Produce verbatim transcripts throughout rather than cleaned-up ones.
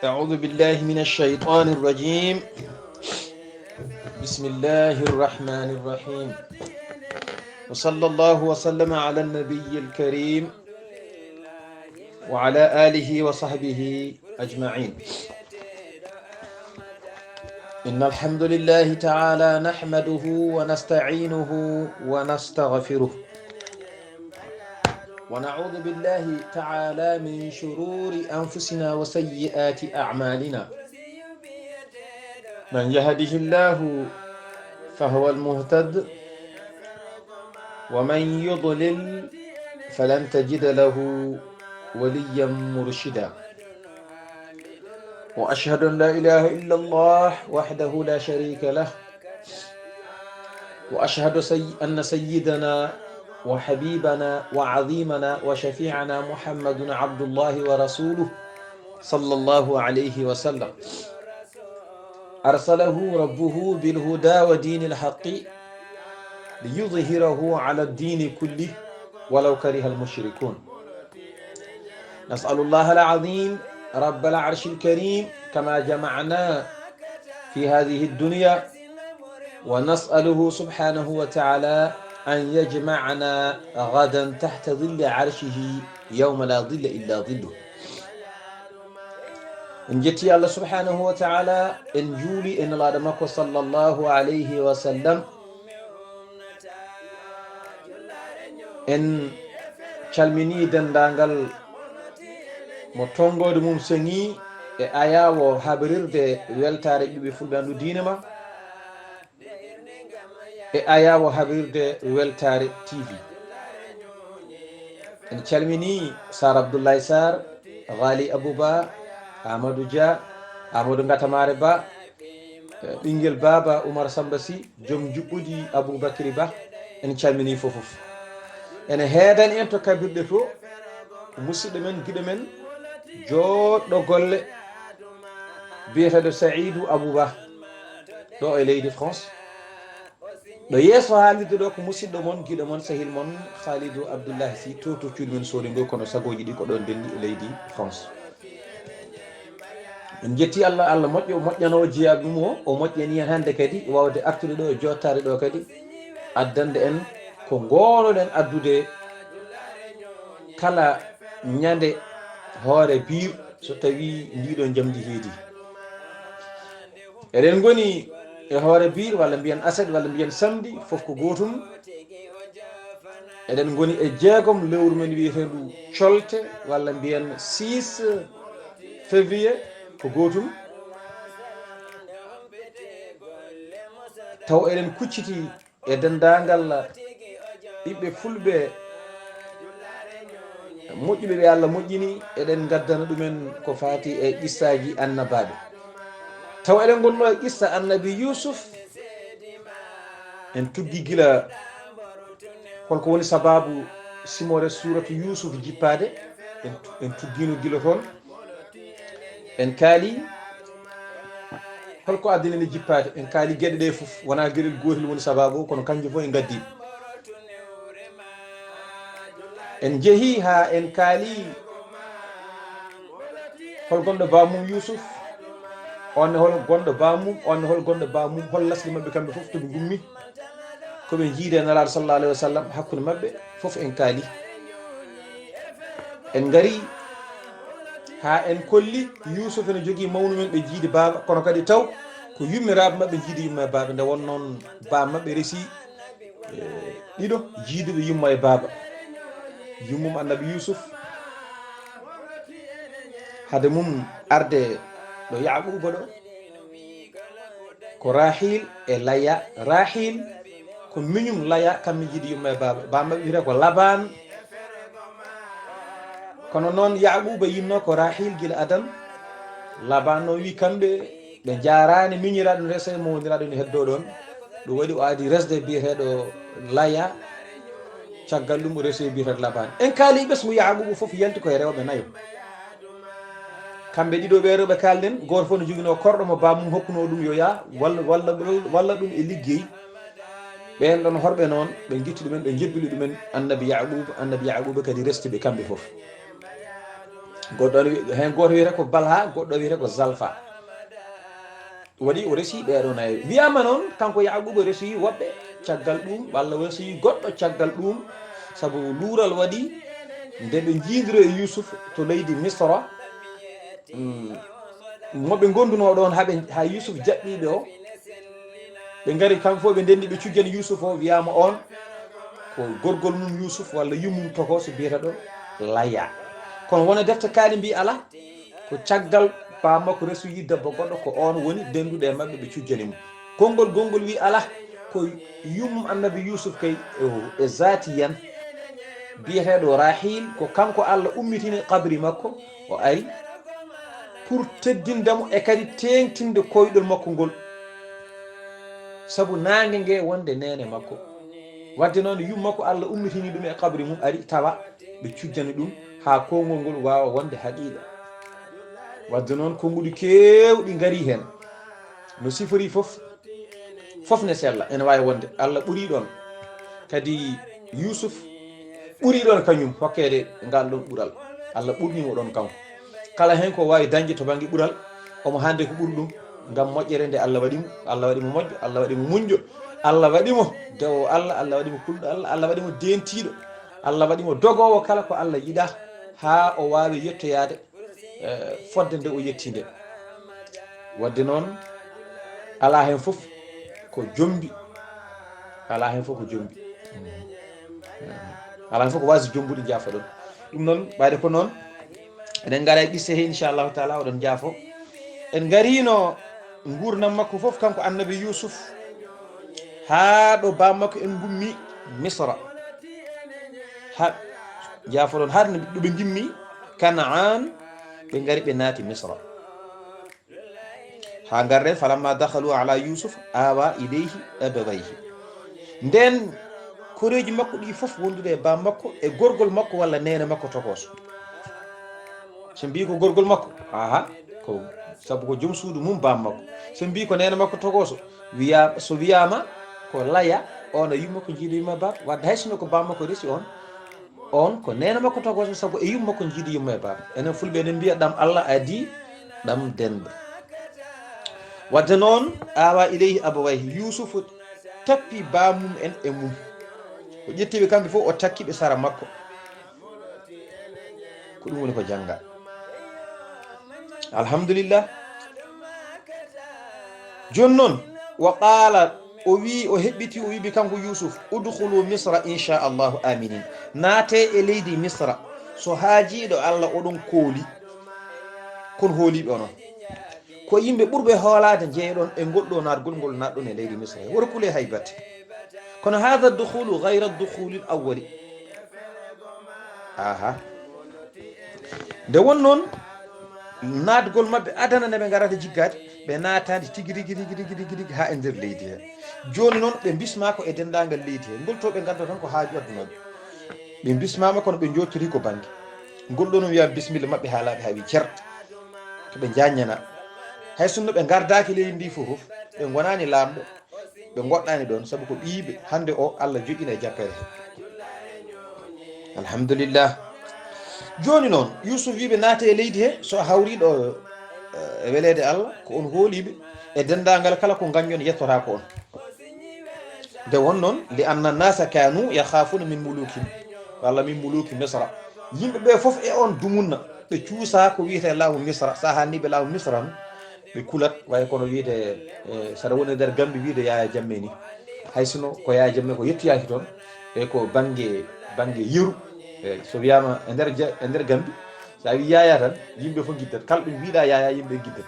أعوذ بالله من الشيطان الرجيم. بسم الله الرحمن الرحيم. وصلى الله وسلم على النبي الكريم وعلى آله وصحبه أجمعين. إن الحمد لله تعالى نحمده ونستعينه ونستغفره، ونعوذ بالله تعالى من شرور أنفسنا وسيئات أعمالنا. من يهده الله فهو المهتد، ومن يضلل فلن تجد له وليا مرشدا. وأشهد أن لا إله إلا الله وحده لا شريك له، وأشهد سي-، أن سيدنا وحبيبنا وعظيمنا وشفيعنا محمد عبد الله ورسوله، صلى الله عليه وسلم، أرسله ربه بالهدى ودين الحق ليظهره على الدين كله ولو كره المشركون. نسأل الله العظيم رب العرش الكريم كما جمعنا في هذه الدنيا، ونسأله سبحانه وتعالى أن يجمعنا غدا تحت ظل عرشه يوم لا ظل إلا ظله. En jetti Allah subhanahu wa ta'ala, en juuli e Nulaaɗo makko sallallahu alayhi wa sallam. En calmini denndaangal mo tonngoode mum seŋi e ayaawo habrirde weltaare ɓiɓɓe fulɓe anndu diine ma e ayaawo habrirde weltaare T V. En calmini Sar Abdoulaye Sarr, Ghali Abou Ba, Amadou Dia, Amadou Ngatamare Ba, eh, ɓinngel baaba Oumar Samba Sy, joom njuɓɓudi Aboubacry Ba, en calmini fof fof. Ene heedani en to kaɓirɗe to, ko musidɗo men, giɗo men, jooɗɗo golle, biyeteeɗo Saïdou Abou Ba, ɗo e leydi France. Ɗo yeeso haalirde ɗo ko musidɗo mon, giɗo mon, sehil mon, Khalidou Abdoulahi Sy, to, to cuuɗi men Soningo, kono sagooji ɗi ko ɗon ndenndi e leydi France. En jetti Allah, Allah moƴƴo, moƴƴanoowo jeyaaɓe mum o, o moƴƴani en hannde kadi waawde artude ɗo e jooɗtaade ɗo kadi, addande en ko ngoonoɗen addude kala ñande hoore biir, so tawii ndii ɗoo njamndi heedi. Eɗen ngoni e hoore biir, walla mbiyen aset, walla mbiyen samedi, fof ko gootum. Eɗen ngoni e jeegom lewru men wiyeteendu colte, walla mbiyen six février, ko gootum. Taw eɗen kucciti e denndaangal ɓiɓɓe fulɓe moƴƴuɓe ɓe Allah moƴƴini, eɗen ngaddana ɗumen ko faati e qissaaji annabaaɓe. Taw eɗen ngonno e qissa annabi Yuusuf, en tuggi gila holko woni sabaabu simoore suuratu Yuusuf jippaade, en, en tuggino gila toon. En kaali holko addani nde jippaade, en kaali geɗe ɗe fof, wonaa geɗel gootel woni sabaabu o, kono kanjum fof en ngaddi. En njehi haa en kaali hol gonɗo baamum Yuusuf, on ne hol gonɗo baamum, on ne hol gonɗo baamum, hol lasli maɓɓe kamɓe fof to ɓe ngummi, ko ɓe njiide e Nelaaɗo sallallahu alayhi wa sallam, hakkunde maɓɓe fof en kaali. En ngari haa en kolli Yuusuf ene jogii mawnu men ɓe njiidi baaba, kono kadi taw ko yummiraaɓe maɓɓe njiidi yumma e baaba, nde won noon baaba maɓɓe resi, eh, ɗiɗo jiiduɓe yumma e baaba. Yummum annabi Yuusuf, hade mum arde ɗo Yaaquuba ɗo, ko Rahil e Laya. Rahil ko miñum Laya, kamɓe njiidi yumma e baaba. Baaba maɓɓe wiyetee ko Laban. Kono noon Yaaquuba yinno ko Rahil gila adan. Laban noon wi kamɓe ɓe njaaraani miñiraaɗo no rese mo woniraaɗo no heddoo ɗoon. Ɗum waɗi o adi resde biyeteeɗo Laya. Caggal ɗum o resi e biyeteeɗo Laban. En kaali ɓesngu Yaquuba fof yalti koye rewɓe nayo. Kamɓe ɗiɗo ɓee rewɓe kaalɗen, gooto fof no joginoo korɗo mo bammum hokkunoo ɗum yo yaa walla, walla, walla ɗum e liggey. Ɓeen ɗon horɓe noon, ɓe ngitti ɗumen, ɓe njebbili ɗumen annabi Yaquuba, annabi Yaquuba kadi resti ɓe kamɓe fof. Goɗɗo ne wi-, heen gooto wiyetee ko Balha, goɗɗo wiyetee ko Zalfa. Waɗi o resi ɓee ɗoo nayo. Wiyaama noon, kanko Yaquuba resi woɓɓe caggal ɗuum, walla o resi goɗɗo caggal ɗuum, sabu luural waɗi nde ɓe njiidiro e Yuusuf to leydi Misra, mm, mo ɓe ngondunoo ɗoon, haa ɓe, haa Yuusuf jaɓɓii ɓe o. Ɓe ngari, kamɓe fof ɓe ndenndi, ɓe cujjani Yuusuf o, wiyaama oon ko gorgol mum Yuusuf walla yummum tokooso biyeteeɗo Laya. Kono wona defte kaali mbii alaa, ko caggal baa makko resoyi debbo goɗɗo, ko oon woni dennduɗo e maɓɓe, ɓe cujjani mo. Konngol gonngol wii alaa, ko yummum annabi Yuusuf kay, e, e zaati yan biyeteeɗo Rahil, ko kanko Alla ummitini qabri makko, o ari pour teddinde mo e kadi teeŋtinde koyɗol makko ngol. Sabu naange nge wonde neene makko. Wadde noon, yumma ko Alla ummitini ɗum e qabri mum, ari tawa ɓe cujjani ɗum haa konngol ngol waawa wonde haqiiqa. Wadde noon, konnguɗi keewɗi ngarii heen. No sifori fof, fof ne sella, ene waawi wonde Alla ɓurii ɗoon. Kadi Yuusuf ɓurii ɗoon kañum hokkeede ngal ɗoon ɓural. Alla ɓurni mo ɗoon kanko. Kala heen ko waawi dañde to bannge ɓural, omo hannde ko ɓuri ɗum, ngam moƴƴere nde Alla waɗi mo. Alla waɗi mo moƴƴo, Alla waɗi mo muñƴo, Alla waɗi mo dewoowo Alla, Alla waɗi mo kulɗo Alla, Alla waɗi mo deentiiɗo, Alla waɗi mo dogoowo kala ko Alla yiɗaa, haa o waawi yettoyaade, eh, fodde nde o yetti nde. Wadde noon, alaa heen fof ko jombi, alaa heen fof ko jombi. Alaa heen fof ko waasi jombude, njaafoɗon. Ɗum noon, ɓayde ko noon, eɗen ngara e qisse he, inchallahu taala, oɗon njaafo. En ngariino nguurndam makko fof, kanko annabi Yuusuf, haa ɗo baam makko en ngummi Misra. Ha, njaafoɗon, haa ɗo ɓe ngimmi Kanaan, ɓe ngari ɓe naati Misra. Haa ngarren, falamma dakhalu ala Yusuf awa ilayhi abawayhi. Nden koreeji makko ɗi fof wondude e baam makko, e gorgol makko walla neene makko tokooso. So mbii ko gorgol makko, aha, ko sabu ko joom suudu mum baam makko. So mbii ko neene makko tokooso, wiya, so wiyaama ko Laya, on a yumma ko jiido yumma baam, wadde hay sinno ko baam makko resi on, on ko neene makko tokooso, sabu e yumma ko jiido yumma e baam. Enen Fulɓe eɗen mbiya ɗam Allah adii, ɗam denɗo. Wadde noon, awa ilayhi abawayhi, Yuusufu tappi baamum en e mum. O ƴetti ɓe kamɓe fof, o takki ɓe sara makko. Ko ɗum woni ko jannga. Alhamdulillah. Jooni noon, wa qaala, o wii, o heɓɓiti, o wii ɓe kanko Yuusuf, udkhulu Misra inchallahu aminin. Naatee e leydi Misra. So haajiiɗo Allah oɗon kooli, kon hooliiɓe onon. Ko yimɓe ɓurɓe hoolaade njeeyɗon e ngol ɗo naatgol ngol naatɗon e leydi Misra. Woto kule hay batte. Kono haada dukhulu gayra dukhulil awwali. Aha. Nde won noon, naatgol maɓɓe adana nde ɓe ngarata jiggaade, ɓe naataani tigi, tigi, tigi, tigi, tigi, tigi haa e nder leydi he. Jooni noon, ɓe mbismaa ko e denndaangal leydi he. Ngol to ɓe nganndu tan ko haaju aduna ɓe. Ɓe mbismaama kono ɓe njooɗtori ko bannge. Ngol ɗo no wiya bismilla maɓɓe haalaaɓe haa wi cer. Ko ɓe njaññana. Hay sinno ɓe ngardaaki leydi ndi fof, ɓe ngonaani laamɗo. Ɓe ngoɗɗaani ɗoon, sabu ko ɓiyiiɓe. Hannde o, Allah joƴƴina e jappere he. Alhamdulillah. Jooni noon, Yuusuf wii ɓe naate e leydi he, so a hawriiɗo, eh, e weleede Allah, ko on hooliiɓe e denndaangal kala ko ngaññon yettotaako on. Nde won noon, li anna nasa kanu yakhafuna min muluki, walla min muluki Misra. Yimɓe ɓe fof e on dumunna, ɓe cuusa ko wiyetee laamu Misra. Sa haalni ɓe laamu Misra tan, ɓe kulat, way kono wiide, eh, saɗa woni e nder Gambi wiide Yaya Jammeh ni. Hay sino ko Yaya Jammeh ko yettoyaaki toon, e ko bannge, bannge yeru. Eh, so wiyaama e nder ja-, e nder Gambi, so a wii Yaya tan, yimɓe fof ngiddat. Kala ɗo mbiɗa Yaya, yimɓe ngiddat.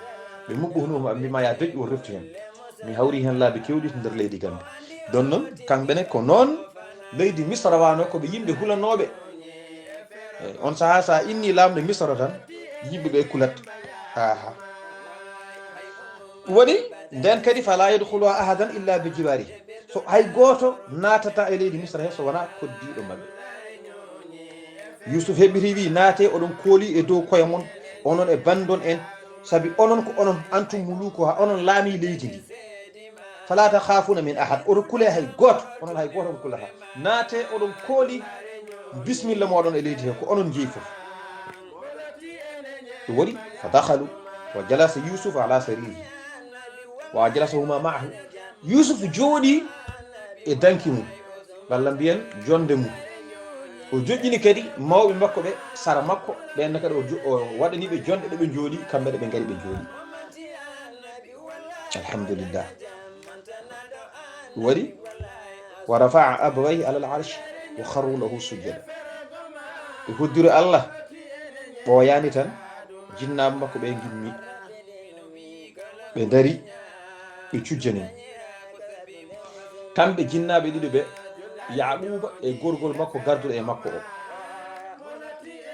Ɓe muɓɓo hono mo, ɓe mbiima ya doƴƴu, o refti heen. Mi hawri heen laabi keewɗi to nder leydi Gambi. Ɗoon noon, kamɓe ne ko noon leydi Misra wano, ko ɓe yimɓe hulanooɓe. Eh, on sahaa, so a inni laamɗo Misra tan, yimɓe ɓe kulat. Aha. Waɗi, nden kadi, fala yadkhuluha ahadan illa bi jiwarihi. So hay gooto naatata e leydi Misra he so wonaa koddiiɗo maɓɓe. Yuusuf heɓɓiti wi, naate, oɗon kooli e dow koye mon, onon e banndon en, sabi onon ko onon, antum muluukuha, onon laamii leydi ndi. Falaa takhaafuna min ahad, oto kule hay gooto, onon hay gooto on kulata. Naate, oɗon kooli, bismilla mooɗon e leydi he, ko onon njeyi fof. Ɗum waɗi, fa dakhalu, wa jalasa Yuusuf ala saririhi, wa ajlasahuma maahu. Yuusuf jooɗii e danki mum, walla mbiyen jonnde mum. O joƴƴini kadi mawɓe makko ɓe sara makko, ɓeen ne kadi o jo-, o waɗani ɓe jonnde ɗo ɓe njooɗii, kamɓe ne ɓe ngari ɓe njooɗii. Alhamdulillah. Ɗum waɗi, wa rafa'a abawayhi alal arsh wa kharru lahu sujjada. Ɓe hoddiri Allah, ɓooyaani tan, jinnaaɓe makko ɓe ngimmi. Ɓe ndari, ɓe cujjani mo. Kamɓe jinnaaɓe ɗiɗo ɓe, Yaquuba e gorgol makko garduɗo e makko o.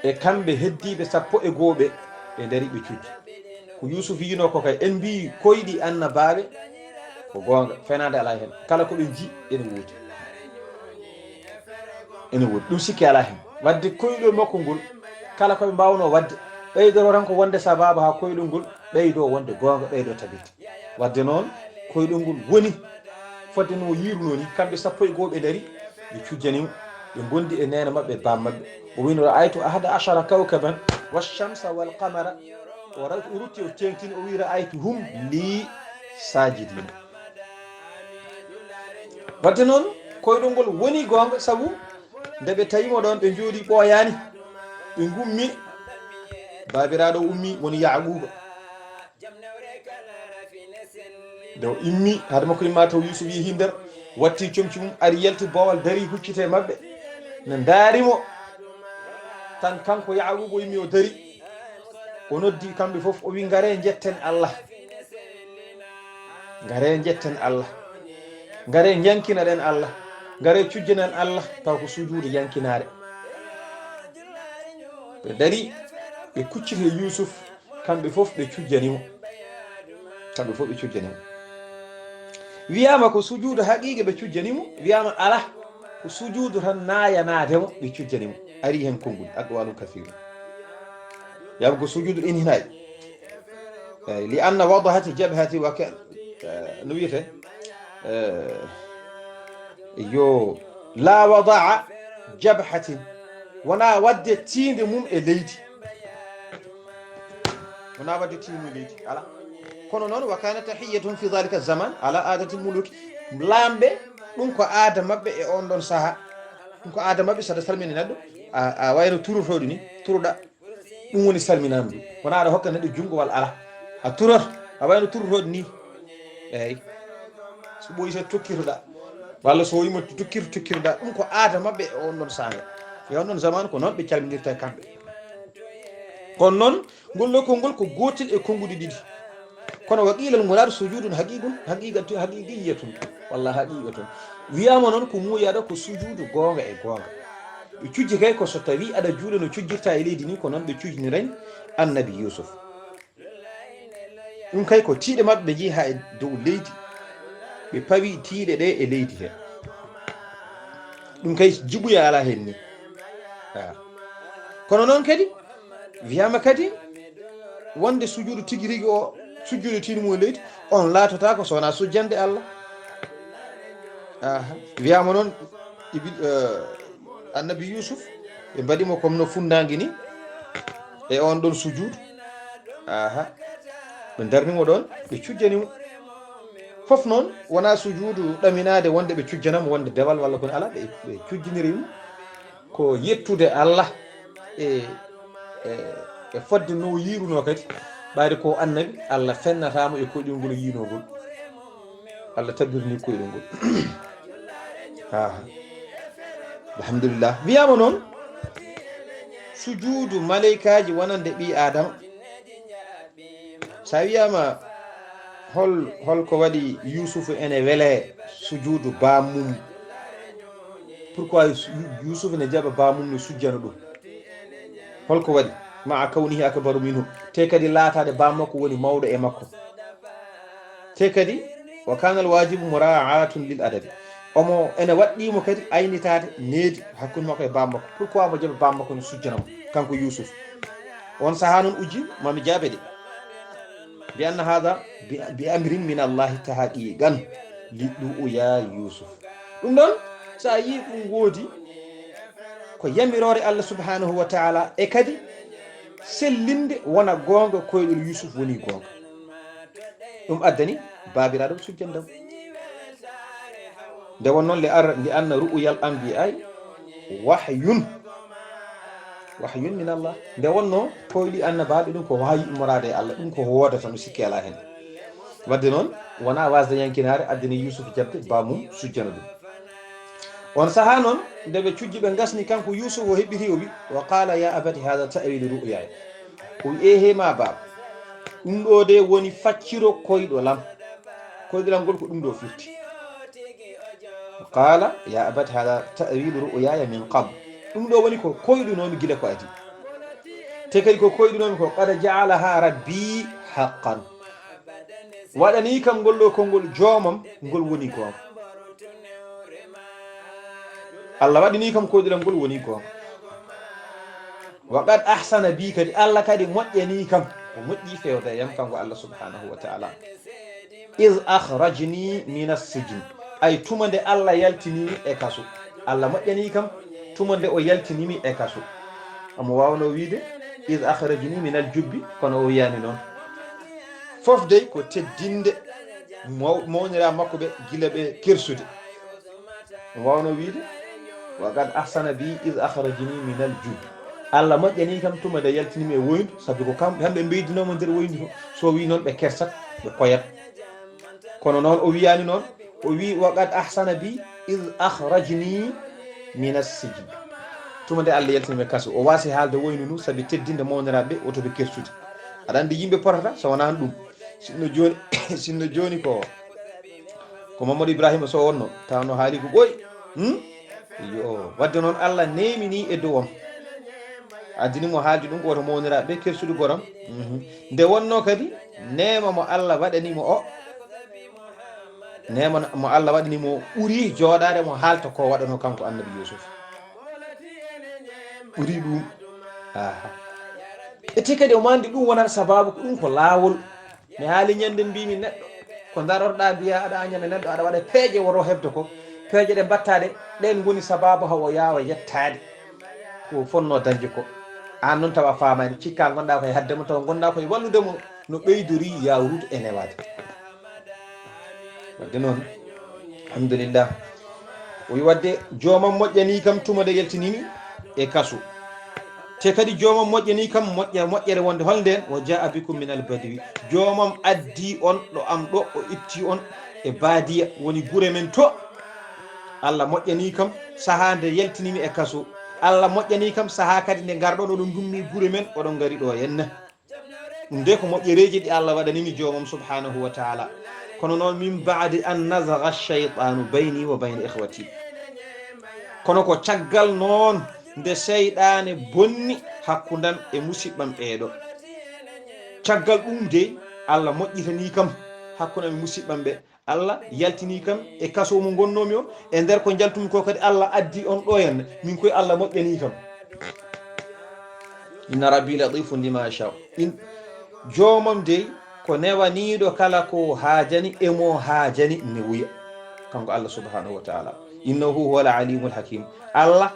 E kamɓe heddiiɓe sappo e goo ɓe, ɓe ndari, ɓe cujji. Ko Yuusuf yiinoo ko kay, en mbii koyɗi annabaaɓe, ko goonga, fenaande alaa heen. Kala ko ɓe nji, ene woodi. Ene woodi. Ɗum sikke alaa heen. Waɗde koyɗol makko ngol, kala ko ɓe mbaawnoo waɗde, ɓeydoro tan ko wonde sababu haa koyɗol ngol ɓeydoo wonde goonga, ɓeydoo tabitde. Waɗde noon, koyɗol ngol woni fodde no yiirunoo ni, kamɓe sappo e goo ɓe ndari, ɓe cujjani mo, ɓe ngondi e neene maɓɓe e baam maɓɓe. O wiino, "Ra'aytu ahada ashara kawkaban, wash-shamsa wal-qamara." O ra-, o rutti, o teeŋtini, o wii, "Ra'aytuhum li sajidin." Waɗde noon, koyɗol ngol woni goonga, sabu nde ɓe tawi mo ɗoon, ɓe njooɗii ɓooyaani, ɓe ngummi, baabiraaɗo ummi, woni Yaquuba. Nde o immi, hade makko imma taw Yuusuf yehii nder, watti comci mum, ari yalti boowal, darii, hucciti e maɓɓe. Ne ndaari mo. Tan kanko Yaquuba o immi, o darii. O noddi kamɓe fof, o wi, "Ngaree njetten Allah. Ngaree njetten Allah. Ngaree njankinaɗen Allah. Ngaree cujjanen Allah." Taw ko sujuudu yankinaare. Ɓe ndarii, ɓe kucciti e Yuusuf. Kamɓe fof ɓe cujjani mo. Kamɓe fof ɓe cujjani mo. Wiyaama ko sujuudu haqiiqa ɓe cujjani mo, wiyaama alaa, ko sujuudu tan naayanaade mo ɓe cujjani mo. Ari heen konnguli, aqwaalun kasiira. Wiyaama ko sujuudu inhinaa'i. Eh, li anna wadahati jabhati wa ka-, eh, no wiyetee? Eh, yo, la wada'a jabhatin. Wonaa waɗde tiinde mum e leydi. Wonaa waɗde tiinde mum e leydi. Alaa. Kono noon, wa kana tahiyyatuhum fi dhalika zaman ala adati muluki. Laamɓe, ɗum ko aada maɓɓe e oon ɗoon sahaa. Ɗum ko aada maɓɓe, so aɗa salmini neɗɗo, a, a wayno turotooɗo ni, turoɗaa. Ɗum woni salminaandu. Wonaa aɗa hokka neɗɗo junngo walla alaa. A turoto, a wayno turotooɗo ni. Eey. So ɓooyi so tokkirtoɗaa. Walla so wooyii mo tokkirto, tokkirtoɗaa. Ɗum ko aada maɓɓe e oon ɗoon saanga. E oon ɗoon zaman ko noon ɓe calminirta e kamɓe. Kono noon, ngol ɗoo konngol ko gootel e konnguɗi ɗiɗi. Kono wa qiila al muraadu sujuudun haqiiqun, haqiiqatu, haqiiqiyyatun, walla haqiiqatun. Wiyaama noon ko muuyaɗo ko sujuudu goonga e goonga. Ɓe cujji kay ko so tawii aɗa juula no cujjirta e leydi ni, ko noon ɓe cujjiniraani Annabi Yuusuf. Ɗum kay ko tiiɗe maɓɓe ɓe njehi haa e dow leydi. Ɓe pawi tiiɗe ɗe e leydi he. Ɗum kay jiɓuya alaa heen ni. Ah. Kono noon kadi, wiyaama kadi, wonde sujuudu tigi rigi o, sujjude tiiɗe mum e leydi, on laatotaako so wonaa sujjande Allah. Aha. Wiyaama noon, Ibi-, eh, Annabi Yuusuf, ɓe mbaɗi mo comme no funndaange ni, e oon ɗoon sujuudu. Aha. Ɓe ndarni mo ɗoon, ɓe cujjani mo. Fof noon, wonaa sujuudu ɗaminaade wonde ɓe cujjana mo wonde dewal walla ko alaa, ɓe, ɓe cujjiniri mo. Ko yettude Allah e, e, e fodde no yiirunoo kadi. Ɓayde ko annabi, Allah fennataa mo e koyɗol ngol yiinoo ngol. Allah tabbirni koyɗol ngol. Aha. Alhamdulillah. Wiyaama noon, sujuudu maleykaaji wonande ɓii Aadama. So a wiyaama hol, hol ko waɗi Yuusufu ene wele sujuudu bammum? Pourquoi Yuusufu ne jaɓa bammum no sujjana ɗum? Hol ko waɗi? Ma'a kawnihi akbaru minhu. Te kadi laataade bammakko woni mawɗo e makko. Te kadi, wa kana al-wajibu mura'atun lil adabi. Omo ene waɗɗii mo kadi aynitaade needi hakkunde makko e baaba makko. Pourquoi mo jaɓa baaba makko no sujjana mo, kanko Yuusuf? On sahaa noon uji, mami jaabe de. Bi anna haada bi, bi amrin min Allahi tahaqiqan li ɗu'uya Yuusuf. Ɗum ɗoon, so a yii ɗum woodi, ko yamiroore Allah subhanahu wa taala, e kadi sellinde wona goonga, koyɗol Yuusuf woni goonga. Ɗum addani baabiraaɗo sujjandam. Nde wonnoo le ar-, li anna ru'uyal anbiya'i wahyun. Wahyun min Allah. Nde wonnoo koyɗi annabaaɓe ɗum ko wahayu immoraade e Allah, ɗum ko woodata, no sikki alaa heen. Wadde noon, wonaa waasde yankinaare addani Yuusuf jaɓde baamum sujjana ɗum. On sahaa noon, nde ɓe cujji ɓe ngasni, kanko Yuusuf o heɓɓiti, o wi, wa qala ya abati hada ta'wilu ru'yaya. O wi, ehe ma baaba, ɗum ɗo de woni facciro koyɗolam. Koyɗolam ngol ko ɗum ɗo firti. Qala ya abati hada ta'wilu ru'yaya min qabl. Ɗum ɗo woni ko koyɗunomi gila ko adi. Te kadi ko koyɗunomi ko qad ja'alaha rabbi haqqan. Waɗani kam ngol ɗo konngol joomam, ngol woni goonga. Allah waɗani kam koyɗolam ngol woni goonga. Wa qad ahsana bi, kadi Allah kadi moƴƴani kam. O moƴƴi fewde e yam kanko Allah subhanahu wa ta'ala. Iz akhrajni min as-sijn. Ay tuma nde Allah yaltinimi e kaso. Allah moƴƴani kam tuma nde o yaltinimi e kaso. Omo waawno wiide, iz akhrajni min al-jubbi, kono o wiyaani noon. Fof dey ko teddinde maw-, mawnira makko ɓe gila ɓe kersude. Omo waawno wiide, wa qad ahsana bi iz akhrajni min al-jubbi. Allah moƴƴani kam tuma nde yaltinimi e woyndu, sabi ko kam, kamɓe mbeydinoomo nder woyndu to. So o wi noon ɓe kersat, ɓe koyat. Kono noon o wiyaani noon, o wi, wa qad ahsana bi iz akhrajni min as-sijn. Tuma nde Allah yaltinimi e kaso, o waasi haalde woyndu ndu, sabi teddinde mawniraaɓe ɓe, woto ɓe kersude. Aɗa anndi yimɓe potata, so wonaa ɗum. Sinno jooni, sinno jooni ko, ko Mamadou Ibrahima Sow wonno, taw no haali ko ɓooyi. Hmm? Yo, wadde noon Allah neemini e dow am. Addini mo haalde ɗum ko woto mawniraaɓe ɓe kersude goram. Mhm. Nde wonnoo kadi neema mo Allah waɗani mo o, neema mo Allah waɗani mo ɓuri jooɗaade mo haalta ko waɗanoo kanko annabi Yuusuf. Ɓuri ɗum. Aha. E te kadi omo anndi ɗum wonata sabaabu, ko ɗum ko laawol. Mi haali ñande mbimi neɗɗo, ko darorɗa mbiya aɗa añana neɗɗo, aɗa waɗa peeje woto heɓde ko. Peeje ɗe mbattaɗe, ɗen ngoni sabaabu hawo yaawa yettaade ko fonnoo dañde ko. Aan noon tawa faamaani, cikka ngonɗa koye hadde mo, tawa ngonɗa koye wallude mo no ɓeydori yawrude e newaade. Wadde noon, alhamdulillah. O wi wadde joomam moƴƴani kam tuma nde yaltinimi e kaso. Te kadi joomam moƴƴani kam moƴƴa-, moƴƴere wonde hol nden, wa jaa bikum min al badwi. Joomam addi on ɗo am ɗo, o itti on e baadiya, woni gure men to. Allah moƴƴani kam sahaa nde yaltinimi e kaso. Allah moƴƴani kam sahaa kadi nde ngarɗon oɗon ndummi gure men, oɗon ngari ɗo henna. Ɗum de ko moƴƴereeji ɗi Allah waɗanimi joomam subhanahu wa taala. Kono noon, min baadi an nazaga shaytanu bayni wa bayna ikhwati. Kono ko caggal noon nde seyɗaane bonni hakkundam e musiɓɓam ɓeeɗo. Caggal ɗum de, Allah moƴƴitani kam hakkundam e musiɓɓam ɓe. Allah yaltini kam e kaso mo ngonnoomi o, e nder ko njaltumi ko kadi Allah addi on ɗo henna, min koye Allah moƴƴani kam. Inna rabbi latifun lima yasha. In, joomam dey ko newaniiɗo kala ko haajani e mo haajani newuya. Kanko Allah subhanahu wa taala. Innahu huwal alimul hakim. Allah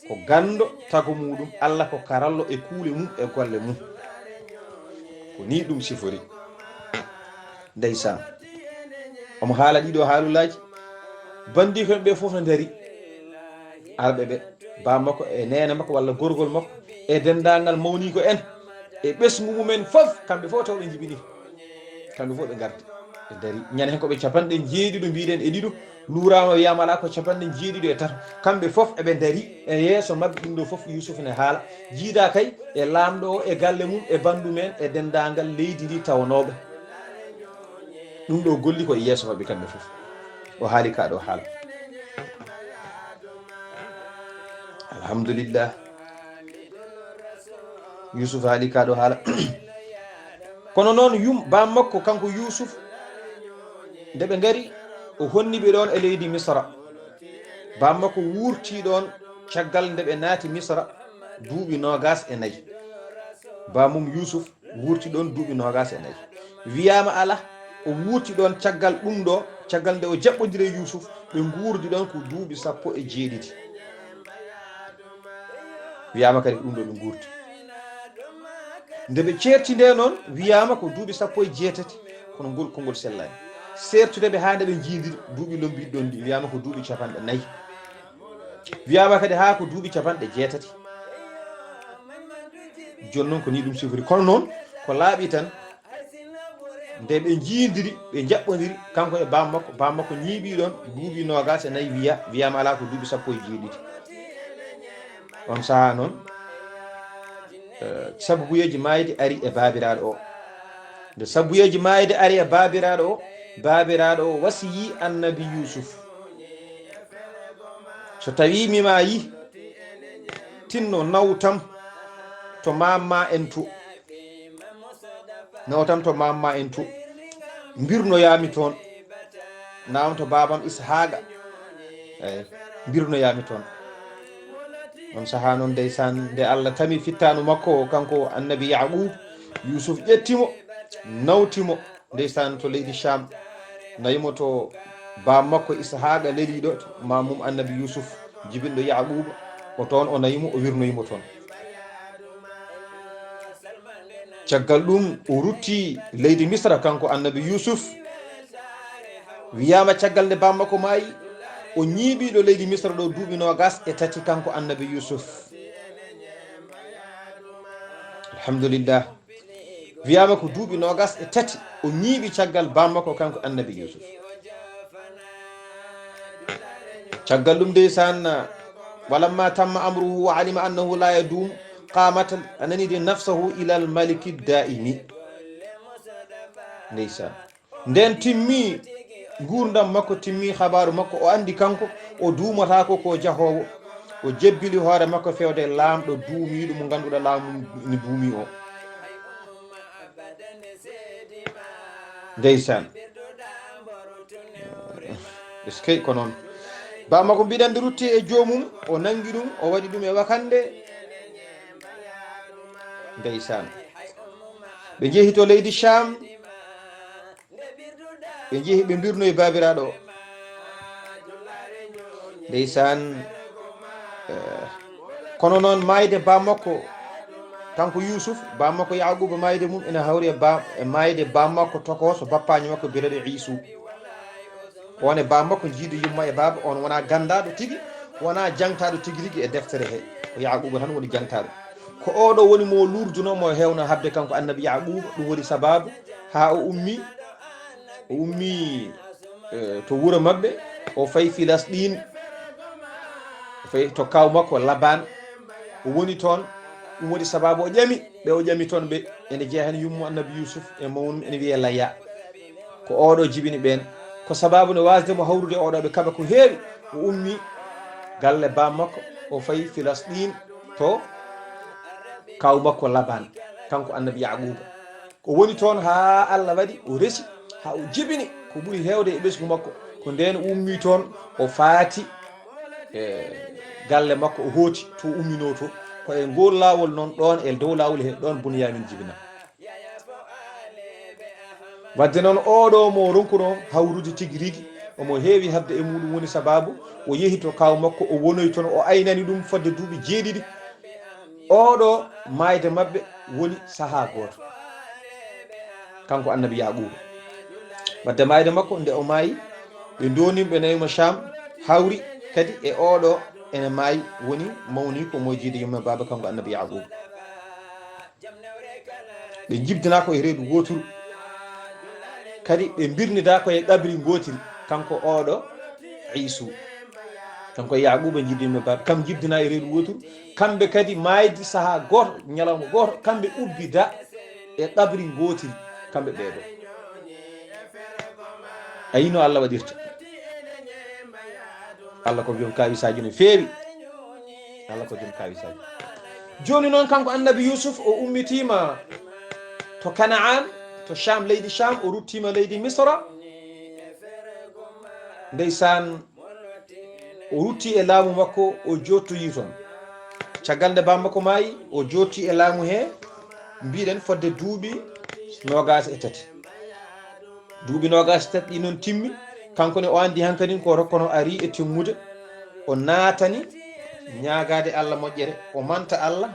ko ganndo tago muɗum, Allah ko karallo e kuule mum e golle mum. Ko ni ɗum sifori. Ndeysaan. Omo haala ɗiɗo haalulaaji. Banndiko en ɓe fof no ndari. Arɓe ɓe, baa makko e neene makko walla gorgol makko, e denndaangal mawniko en, e ɓesngu mumen fof, kamɓe fof taw ɓe njibini. Kamɓe fof ɓe ngardi, ɓe ndari. Ñande heen ko ɓe capanɗe njeeɗiɗo, mbiɗen e ɗiɗo, luuraama wiyaama alaa ko capanɗe njeeɗiɗo e tato. Kamɓe fof eɓe ndari e yeeso maɓɓe, ɗum ɗo fof Yuusuf ne haala. Jiida kay e laamɗo o, e galle mum, e banndu men, e denndaangal leydi ndi tawanooɓe. Ɗum ɗo golli ko e yeeso maɓɓe kamɓe fof. O haali kaa ɗo haala. Alhamdulillah. Yuusuf haali kaa ɗo haala. Kono noon yum-, baa makko kanko Yuusuf, nde ɓe ngari, O honni ɓe ɗoon e leydi Misra. Bammakko wuurti ɗoon caggal nde ɓe naati Misra duuɓi noogaas e nayi. Bamum Yuusuf wuurti ɗoon duuɓi noogaas e nayi. Wiyaama alaa, o wuurti ɗoon caggal ɗum ɗo, caggal nde o jaɓɓondiri e Yuusuf, ɓe nguurdi ɗoon ko duuɓi sappo e jeeɗiɗi. Wiyaama kadi ko ɗum ɗo ɓe nguurdi. Nde ɓe ceerti nde noon, wiyaama ko duuɓi sappo e jeetati, kono ngol konngol sellaani. Seertude ɓe haa nde ɓe njiidiri, duuɓi lombiiɗi ɗoon ɗi, wiyaama ko duuɓi capanɗe nayi. Wiyaama kadi haa ko duuɓi capanɗe jeetati. Jooni noon ko nii ɗum sifori. Kono noon ko laaɓi tan, nde ɓe njiidiri, ɓe njaɓɓondiri, kanko e bammakko, bammakko ñiiɓii ɗoon duuɓi noogaas e nayi, wiya, wiyaama alaa ko duuɓi sappo e jeeɗiɗi. On sahaa noon, eh, sababuyeeji maayde ari e baabiraaɗo o. Nde sababuyeeji maayde ari e baabiraaɗo o, baabiraaɗo o wasiyii Annabi Yuusuf. So tawii mi maayii, tinno nawtam to maamma en to. Nawtam to maamma en to. Mbirnoyaami toon. Nawam to baabam Ishaaqa. Eey, mbirnoyaami toon. On sahaa noon, ndeysaan, nde Allah tami fittaandu makko, kanko Annabi Yaaquub, Yuusuf ƴetti mo, nawti mo, ndeysaan, to leydi Caam, nayi mo to baam makko Ishaaqa leliiɗo, to maamum Annabi Yuusuf, jibinɗo Yaaquuba, o toon o nayi mo, o wirnoyi mo toon. Caggal ɗum, o rutti leydi Misra, kanko Annabi Yuusuf. Wiyaama caggal nde baam makko maayi, o ñiiɓii ɗo leydi Misra ɗo duuɓi noogaas e tati, kanko Annabi Yuusuf. Alhamdulillah. Wiyaama ko duuɓi noogaas e tati o ñiiɓi caggal baam makko, kanko Annabi Yuusuf. Caggal ɗum, ndeysaan, walamma tamma amruhu wa alima annahu la yadum qamata, a nani de, nafsahu ilal maliki daimi. Ndeysaan. Nden timmi nguurndam makko, timmi habaaru makko, o anndi kanko o duumataako ko jahoowo. O jebbili hoore makko fewde laamɗo duumiiɗo mo ngannduɗaa laamu mum ene duumii o. Ndeysaan. Eskey ko noon. Baam makko mbiɗa anndi rutti e joomum, o nanngi ɗum, o waɗi ɗum e wakannde. Ndeysaan. Ɓe njehi to leydi Caam. Ɓe njehi, ɓe mbirnoyi baabiraaɗo o. Ndeysaan, eh, kono noon, maayde baam makko, kanko Yuusuf, baam makko Yaaquuba, maayde mum ina hawri e ba-, e maayde baam makko tokooso, bappaajo makko biyeteeɗo Iisu. On e baam makko jiido yumma e baaba, on wonaa ganndaaɗo tigi, wonaa jangtaaɗo tigi rigi e deftere he. Ko Yaaquuba tan woni jangtaaɗo. Ko oo ɗo woni mo luurdunoo, mo heewno haɓde kanko Annabi Yaaquuba, ɗum woni sabaabu haa o ummii, o ummii, eh, to wuro maɓɓe, o fayi Filasɗiin, o fayi to kaaw makko Laban, o woni toon. Ɗum woni sabaabu o ƴami ɓe, o ƴami toon ɓe, ene jeyaa heen yummo Annabi Yuusuf e mawnum, ene wiyee Layya. Ko oo ɗo jibini ɓeen. Ko sabaabu nde waasde mo hawrude oo ɗo ɓe kaɓa ko heewi, o ummii galle baam makko, o fayi Filasɗiin to kaaw makko Laban, kanko Annabi Yaaquuba. O woni toon haa Allah waɗi o resi, haa o jibini ko ɓuri heewde e ɓesngu makko. Ko ndeen o ummii toon, o faati e galle makko, o hooti to umminoo to. Ko e ngool laawol noon, ɗoon e dow laawol he, ɗoon Buniyaamin jibinaa. Wadde noon, oo ɗo mo ronkunoo hawrude tigi rigi, omo heewi haɓde e muuɗum, woni sabaabu o yehi to kaaw makko, o wonoyi toon, o aynani ɗum fodde duuɓi jeeɗiɗi. Oo ɗo maayde maɓɓe woni sahaa gooto, kanko Annabi Yaaquuba. Wadde maayde makko, nde o maayi, ɓe ndonii mo, ɓe nawi mo Caam, hawri kadi e oo ɗo ene maayi, woni mawni ko mo jiido yumma baaba, kanko Annabi Yaaquuba. Ɓe njibdinaa ko e reedu wooturu, kadi ɓe mbirnidaa ko e qabri ngootiri, kanko oo ɗo Iisu, kanko e Yaaquuba jiido yumma baaba, kam njibdinaa e reedu wooturu. Kamɓe kadi maaydi sahaa gooto, ñalawma gooto, kamɓe ubbidaa e qabri ngootiri, kamɓe ɓee ɗo. A yii no Allah waɗirta. Allah ko joom kaawisaaji no feewi. Allah ko joom kaawisaaji. Jooni noon, kanko Annabi Yuusuf, o ummitiima to Kana'aan, to Caam, leydi Caam, o ruttiima leydi Misra. Ndeysaan, o rutti e laamu makko, o jottoyi toon. Caggal nde baaba makko maayi, o jotti e laamu he, mbiɗen fodde duuɓi noogaas e tati. Duuɓi noogaas e tati ɗi noon timmi, kanko ne o anndi hankadin ko rokkono ari e timmude. O naatani ñaagaade Allah moƴƴere, o manta Allah,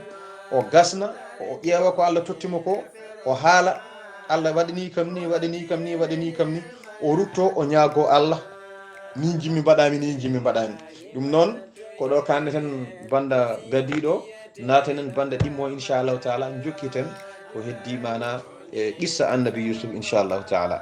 o gasna, o ƴeewa ko Allah totti mo ko, o haala, Allah waɗanii kam ni, waɗanii kam ni, waɗanii kam ni. O rutto, o ñaago Allah, ni njimmi mbaɗaami, ni njimmi mbaɗaami. Ɗum noon, ko ɗo kaanneten bannda gadiiɗo, naatanen bannda ɗimmo, inchallahu taala, njokkiten ko heddii maana e qissa annabi Yusuf, inchallahu taala.